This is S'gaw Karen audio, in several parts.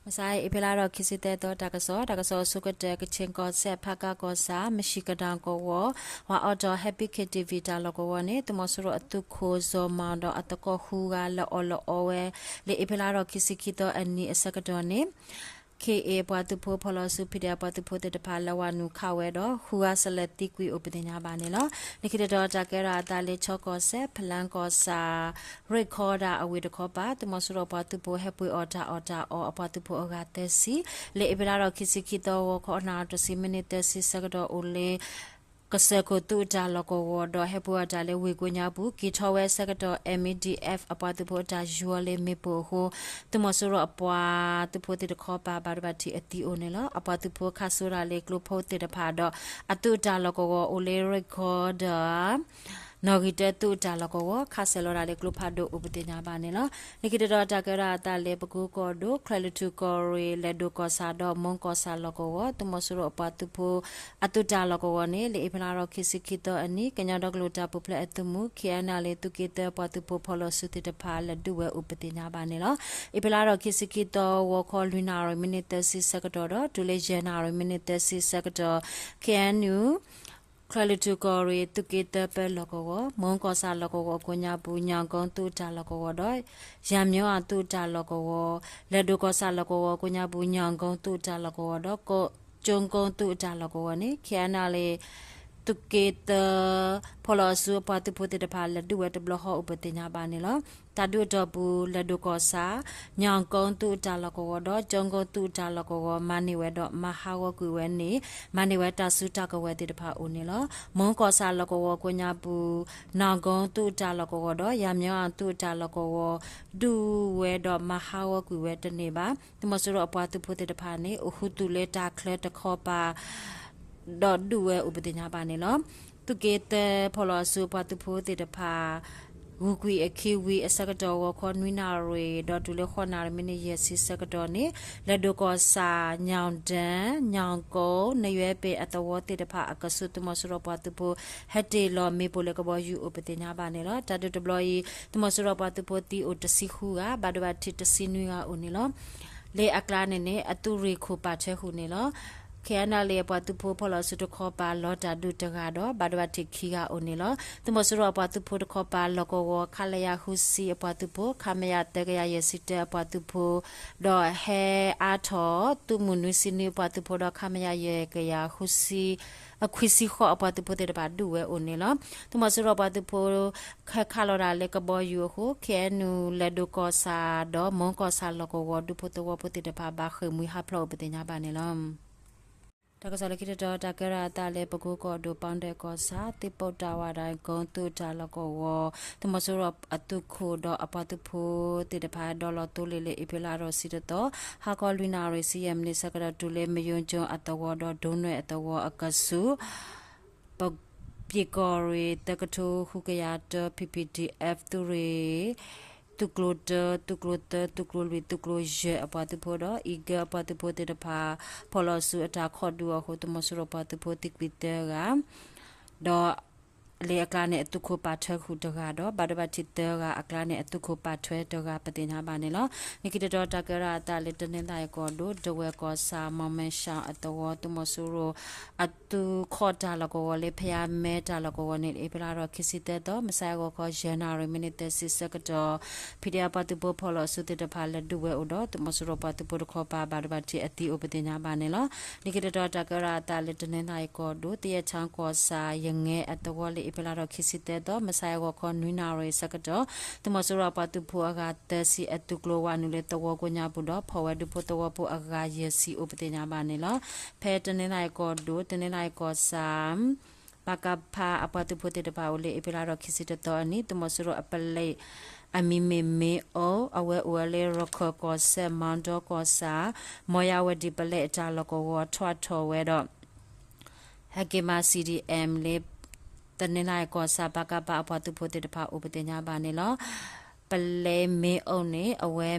မုၢ်ဆါအံၤ အ့ဖြ့လါထီၣ်ခံဆံသၢသီ တၢ်ကစီၣ်, တၢ်ကစီၣ်အဆိကတၢၢ် ကခ့ၣ်ကီၢ်စဲၣ် ဖးကါကီၢ်ဆၣ် မၠံးကနၣ်ကဝီၤ ပှၤအိးထီၣ် Happy K T V တၢ်လီၢ်ကဝီၤန့ၣ် သုးမီၤစိရိၤအသုးခိၣ် စီၤမီၤဒီးအသကိးဃုဂၤ လဲၤအီၣ်လဲၤအီဝဲ လၢအ့ဖြ့လါထီၣ်ခံဆံခံသီအနံၤအဆၢကတီၢ်န့ၣ် ခ့ၣ်အ့ၣ် အပှၤသုးဖိ ဖီၣ်လီၤဆူ ဖံးဒဲး အပှၤသုးဖိသ့ၣ်တဖၣ် လဲၤဝးနုာ်ခးဝဲဒီး ဃုဂၤဆဲးလဲၤသံကွံာ်အိၣ်ပသ့ၣ်ညါဘၣ်န့ၣ်လီၤ. လၢခံတတီၤ တၢ်ကဲထီၣ်အသးလၢ ခၠီကီၢ်စဲၣ် ဖလၢကီၢ်ဆၣ် ရ့ၣ်ခီဒၣ်အဝ့ၢ်တခီပၤ သုးမီၤစိရိၤအပှၤသုးဖိ ဟဲပှ့ၤအီၣ်တၢ်အီၣ်တၢ်အီ အပှၤသုးဖိအဂၤသၢဆံ လၢအ့ဖြ့လါထီၣ်ခံဆံခံသီ ဂီၤခီအနၣ်ရံၣ်တဆံမံးနံးသၢဆံဆၢကတီၢ်အိၣ်လၢ ကစၢၢ်ခိၣ်သုးအတၢ်လီၢ်ကဝီၤဒီး ဟဲပှ့ၤအီၣ်တၢ်လၢဝ့ၢ်ကိးညါပူၤ က့ၤထီၣ်ဝဲဆၢကတီၢ် M E D F အပှၤသုးဖိအတၢ်ယူၤအီၤလၢမ့ၣ်ပိၢ်အဃိ သုးမီၤစိရိၤအပှၤသုးဖိသ့ၣ်တခီပၤ ဘၣ်ဒိဘၣ်ထံးအသံအိၣ်န့ၣ်လီၤ. အပှၤသုးဖိခးစိးတၢ်လၢကျိဖိသ့ၣ်တဖၣ်ဒီး အသုးအတၢ်လီၢ်ကဝီၤအိၣ်လၢရ့ၣ်ခီဒီး နီၣ်ဂံၢ်တၢသုးအတၢ်လီၢ်ကဝီၤ ခးဆဲးလီၤတၢ်လၢကျိဖးဒိၣ်အိၣ်ပသ့ၣ်ညါဘၣ်န့ၣ်လီၤ. လၢခံတတီၤ တၢ်ကဲထီၣ်အသးလၢပကိကီၢ်ဒိၣ် ချၢၣ်လွံၢ်ထူၣ်ကီၢ်ရ့ၣ် လဲၤဒိၣ်ကီၢ်ဆၣ်ဒီး မိၢ်ကီၢ်ဆၣ်လီၢ်ကဝီၤ သုးမီၤစိရိၤအပှၤသုးဖိ အသုးတၢ်လီၢ်ကဝီၤန့ၣ် လၢအ့ဖြ့လါထီၣ်ခံဆံခံသီအနံၤ ကညီဒီကလုာ်တၢ်ပူၤဖျဲးအသုးမုၢ် K N L A သုးက့သၢပှၤသုးဖိဖီၣ်လီၤဆူသ့ၣ်တဖၣ် လဲၤဒုးဝဲအိၣ်ပသ့ၣ်ညါဘၣ်န့ၣ်လီၤ. အ့ဖြ့လါထီၣ်ခံဆံခံသီ ဂီၤခီလွံၢ်နၣ်ရံၣ်မံးနံးသၢဆံဆၢကတီၢ်ဒီး တုၤလၢယဲၢ်နၣ်ရံၣ်မံးနံးသၢဆံဆၢကတီၢ် K N U ချၢၣ်လွံၢ်ထူၣ်ကီၢ်ရ့ၣ် သုးက့သၢပၢလီၢ်ကဝီၤ မိၢ်ကီၢ်ဆၣ်လီၢ်ကဝီၤအကိးညါပူၤ ညၣ်ကိသုးအတၢ်လီၢ်ကဝီၤဒီး ယၤမျိအသုးအတၢ်လီၢ်ကဝီၤ လဲၤဒိၣ်ကီၢ်ဆၣ်လီၢ်ကဝီၤအကိးညါပူၤ ညၣ်ကိသုးအတၢ်လီၢ်ကဝီၤဒီး ကၠိကိသုးအတၢ်လီၢ်ကဝီၤန့ၣ် K N L A သုးက့သၢ ဖီၣ်လီၤအီၤဆူအပှၤသုးဖိသ့ၣ်တဖၣ် လဲၤဒုးဝဲတဘျီဃီအိၣ်ပသ့ၣ်ညါဘၣ်န့ၣ်လီၤ. တၢ်ဒုးအတီၢ်ပူၤ လဲၤဒိၣ်ကီၢ်ဆၣ် ညၣ်ကိသုးအတၢ်လီၢ်ကဝီၤဒီး ကၠိကိသုးအတၢ်လီၢ်ကဝီၤ မၤန့ၢ်ဝဲဒီးမၤဟးဂီၤကွံာ်ဝဲန့ၣ် မၤန့ၢ်ဝဲတၢ်စုတၢ်ကဝဲၤသ့ၣ်တဖၣ်အိၣ်န့ၣ်လီၤ. မိၢ်ကီၢ်ဆၣ်လီၢ်ကဝီၤကိးညါပူၤ ညၣ်ကိသုးအတၢ်လီၢ်ကဝီၤဒီး ယၤမျိအသုးအတၢ်လီၢ်ကဝီၤ ဒုးဝဲဒီးမၤဟးဂီၤကွံာ်ဝဲတန့ၢ်ဘၣ်. သုးမီၤစိရိၤအပှၤသုးဖိသ့ၣ်တဖၣ်န့ၣ် အိၣ်ဃုာ်သုးလၢတၢ်ချၢတခီပၤ ဒီးဒုးဝဲအိၣ်ပသ့ၣ်ညါဘၣ်န့ၣ်လီၤ. သုးက့သၢဖီၣ်လီၤအီၤဆူအပှၤသုးဖိသ့ၣ်တဖၣ် ဂုၤကွံာ်အခံဝံၤအဆၢကတီၢ် ဂီၤခီနွံနၣ်ရံၣ် ဒီးတုၤလၢဃိးနၣ်ရံၣ်မံးနံးယဲၢ်ဆံဆၢကတီၢ်န့ၣ် လဲၤဒိၣ်ကီၢ်ဆၣ် ညၣ်ဒၢၣ် ညၣ်ကိ နရွဲပ့ၤအသဝီသ့ၣ်တဖၣ်အကဆူး သုးမီၤစိရိၤပှၤသုးဖိ ဟဲတ့ၢ်လီၤမ့ၣ်ပိၢ်လၢကဘီယူၤအိၣ်ပသ့ၣ်ညါဘၣ်န့ၣ်လီၤ. တၢ်ဒုးတဘျီအံၤ သုးမီၤစိရိၤပှၤသုးဖိသံအိၣ်တဆံဃုဂၤ ဘၣ်ဒိဘၣ်ထံးတဆံနွံဂၤအိၣ်န့ၣ်လီၤ. လၢအကျါန့ၣ်န့ၣ် အသုးရ့ၣ်ခိၣ်ပာ်ထွဲဃုာ်န့ၣ်လီၤ. K N L A အပှၤသုးဖိဖီၣ်လီၤဆူတခီပၤ လီၤတၢ်ဒုးတဂၤဒီး ဘၣ်ဒိဘၣ်ထံးခံဂၤအိၣ်န့ၣ်လီၤ. သုးမီၤစိရိၤအပှၤသုးဖိတခီပၤ လီၢ်ကဝီၤ ခလရ ဃုဆံအပှၤသုးဖိ ခမရ သၢကယၤယဲၢ်ဆံတၢအပှၤသုးဖိ ဒီးဟဲအါထီၣ် သုးမုၢ်နွံဆံနွံအပှၤသုးဖိဒီး ခမရ ယဲၢ်ကယၤဃုဆံ အခွံဆံဃိးအပှၤသုးဖိသ့ၣ်တဖၣ်ဒုးဝဲအိၣ်န့ၣ်လီၤ. သုးမီၤစိရိၤအပှၤသုးဖိ ဟဲခးလီၤတၢ်လၢကဘီယူၤအဃိ K N U လဲၤဒိၣ်ကီၢ်ဆၣ်ဒီး မိၢ်ကီၢ်ဆၣ်လီၢ်ကဝီၤ ဒူဖိသဝီဖိသ့ၣ်တဖၣ် ဘၣ်ဃ့ၢ်မှံဟးဖျိးအိၣ်ပသ့ၣ်ညါဘၣ်န့ၣ်လီၤ. တၢ်ကစီၣ်လၢခံတတီၤ တၢ်ကဲထီၣ်အသးလၢပကိကီၢ်ဒိၣ် ပီၣ်ဒဲၣ်ကီၢ်ဆၣ် သုးပုၢ်တၢ်ဝးဒၣ် ကိသုးတၢ်လီၢ်ကဝီၤ သုးမီၤစိရိၤအသုးခိၣ်ဒီးအပှၤသုးဖိသ့ၣ်တဖၣ် ဒီးလီၤသိလ့ၣ်လၢအ့ဖြ့လါထီၣ်ဆံတသီ ဟါခီလွံၢ်နၣ်ရံၣ်ဆံယဲၢ်မံးနံးဆၢကတီၢ် တုၤလၢမယိကၠိအသဝီဒီး ဒိၣ်နွဲၣ်အသဝီအကဆူး ပ ပၠ့ၣ်ကီၢ်ရ့ၣ် သၢကထိဃုကယၤတၢ P P D F သုးရ့ၣ် သုးကျိၤတၢ သုးကျိၤသၢ သုးကျိၤလွံၢ် သုးကျိၤယဲၢ်အပှၤသုးဖိဒီး အံၤကၢအပှၤသုးဖိသ့ၣ်တဖၣ် ဖီၣ်လီၤဆူအတၢ်ခိးဒုးအဃိ သုးမီၤစိရိၤပှၤသုးဖိသံကွံာ်သၢဂၤ ဒီး လၢအကျါန့ၣ် အသုးခိၣ်ပာ်ထွဲဃုာ်တဂၤဒီး ဘၣ်ဒိဘၣ်ထံးသၢဂၤအကျါန့ၣ် အသုးခိၣ်ပာ်ထွဲတဂၤပသ့ၣ်ညါဘၣ်န့ၣ်လီၤ. လၢခံတတီၤ တၢ်ကဲထီၣ်အသးလၢတနီသရံၣ်ကီၢ်ဒိၣ် ဒဝဲၢ်ကီၢ်ဆၣ် မီၢ်မဲၣ်ရှၣ်အသဝီ သုးမီၤစိရိၤ အသုးခိးတၢ်လီၢ်ကဝီၤလၢ ဖယါမဲတၢ်လီၢ်ကဝီၤန့ၣ် အ့ဖြ့လါထီၣ်ခံဆံသၢသီ မုၢ်ဆါအဂီၤခီ ယဲၢ်နၣ်ရံၣ်မံးနံးသၢဆံဆၢကတီၢ် ဖံးဒဲးအပှၤသုးဖိဖီၣ်လီၤဆူသ့ၣ်တဖၣ် လဲၤဒုးဝဲအိၣ်ဒီး သုးမီၤစိရိၤပှၤသုးဖိတခီပၤ ဘၣ်ဒိဘၣ်ထံးအသံအိၣ်ပသ့ၣ်ညါဘၣ်န့ၣ်လီၤ. လၢခံတတီၤ တၢ်ကဲထီၣ်အသးလၢတနီသရံၣ်ကီၢ်ဒိၣ် သယဲၣ်ထၣ်ကီၢ်ဆၣ် ယငဲအသဝီလၢ အ့ဖြ့လါထီၣ်ခံဆံသၢသီ မုၢ်ဆါအဂီၤခီနွံနၣ်ရံၣ်ဆၢကတီၢ် သုးမီၤစိရိၤအပှၤသုးဖိအဂၤသၢဆံ အသုးကျိၤဝးနုာ်လၢသဝီကိးညါပူၤဒီး ဖီၣ်ဝဲဒူဖိသဝီဖိအဂၤယဲၢ်ဆံအိၣ်ပသ့ၣ်ညါဘၣ်န့ၣ်လီၤ. ဖဲတနီသရံၣ်ကီၢ်ဒိၣ် တနီသရံၣ်ကီၢ်ဆၣ် ပကဖ အပှၤသုးဖိသ့ၣ်တဖၣ်အိၣ်လၢ အ့ဖြ့လါထီၣ်ခံဆံတသီအနံၤ သုးမီၤစိရိၤအပလဲး အမံၤမ့ၢ်မ့ၣ်အူ အဝဲအိၣ်ဝဲလၢ ရခၢၣ်ကီၢ်စဲၣ် မီဒီကီၢ်ဆၣ် မီယါဝဲဒံပလဲးအတၢ်လီၢ်ကဝီၤ ထွဲထီၣ်ဝဲဒီး ဟဲက့ၤမၤ C D M လၢ တနီသရံၣ်ကီၢ်ဆၣ် ပကဖ အပှၤသုးဖိသ့ၣ်တဖၣ်အိၣ်ပသ့ၣ်ညါဘၣ်န့ၣ်လီၤ. ပလဲးမ့ၣ်အူန့ၣ် အဝဲ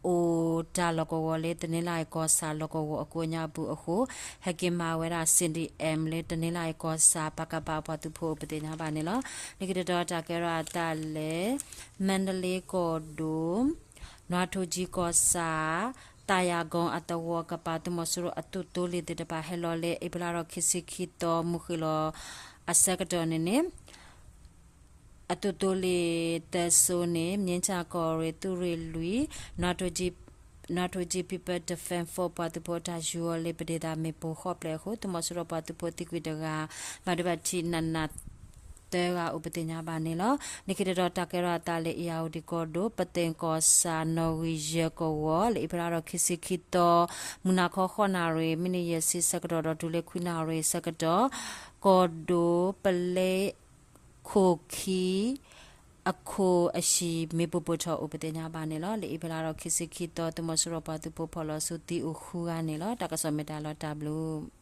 အိၣ်တၢ်လီၢ်ကဝီၤလၢ တနီသရံၣ်ကီၢ်ဆၣ်လီၢ်ကဝီၤအကိးညါပူၤအဃိ ဟဲက့ၤမၤဝဲဒၣ် C D M လၢတနီသရံၣ်ကီၢ်ဆၣ် ပကဖ အပှၤသုးဖိအိၣ်ပသ့ၣ်ညါဘၣ်န့ၣ်လီၤ. လၢခံတတီၤ တၢ်ကဲထီၣ်အသးလၢ မါဒလ့ကီၢ်ဒိၣ် နွါထိကၠံကီၢ်ဆၣ် သးယၤကီအသဝီကပၤ သုးမီၤစိရိၤအသုးသိလ့ၣ်သ့ၣ်တဖၣ် ဟဲလီၤလၢအ့ဖြ့လါထီၣ်ခံဆံခံသီ မုၢ်ဃ့ၢ်လီၤအဆၢကတီၢ်န့ၣ်န့ၣ် အသုးသိလ့ၣ်သၢစိၤန့ၣ် မြင်းခြံကီၢ်ရ့ၣ် သုးရ့ၣ်လွံၢ် နွါထိကၠံ People Defense Force ပှၤသုးဖိအတၢ်ယူၤအီၤလၢ ပဒ့ၣ်သးမ့ၣ်ပိၢ်ဃိးဖျၢၣ်အဃိ သုးမီၤစိရိၤပှၤသုးဖိသံကွံာ်တဂၤ ဘၣ်ဒိဘၣ်ထံးနးနးသၢဂၤအိၣ်ပသ့ၣ်ညါဘၣ်န့ၣ်လီၤ. လၢခံတတီၤတၢ်ကဲထီၣ်အသးလၢ အ့ၣ်ယၣ်ဝတံၣ်ကီၢ်ဒိၣ် ပသ့ၣ်ကီၢ်ဆၣ် နီၣ်ဂံၢ်ယဲၢ်ကဝီၤ လၢအ့ဖြ့လါထီၣ်ခံဆံခံသီ မုၢ်နၤခီဃိးနၣ်ရံၣ် မံးနံးယဲၢ်ဆံဆၢကတီၢ်ဒီးတုၤလၢခွံနၣ်ရံၣ်ဆၢကတီၢ် ကီၢ်ဒိၣ်ပလဲ ခိၣ်ခံ အခိၣ်အဟံၣ် မ့ၣ်ပိၢ်ပိၢ်ထီၣ်အိၣ်ပသ့ၣ်ညါဘၣ်န့ၣ်လီၤ. လၢအ့ဖြ့လါထီၣ်ခံဆံခံသီ သုးမီၤစိရိၤပှၤသုးဖိဖီၣ်လီၤဆူသံအိၣ်ဃုဂၤန့ၣ်လီၤ. တၢ်ကစီၣ်မ့ၢ်တၢ်လီၤတၢ်ဘျုး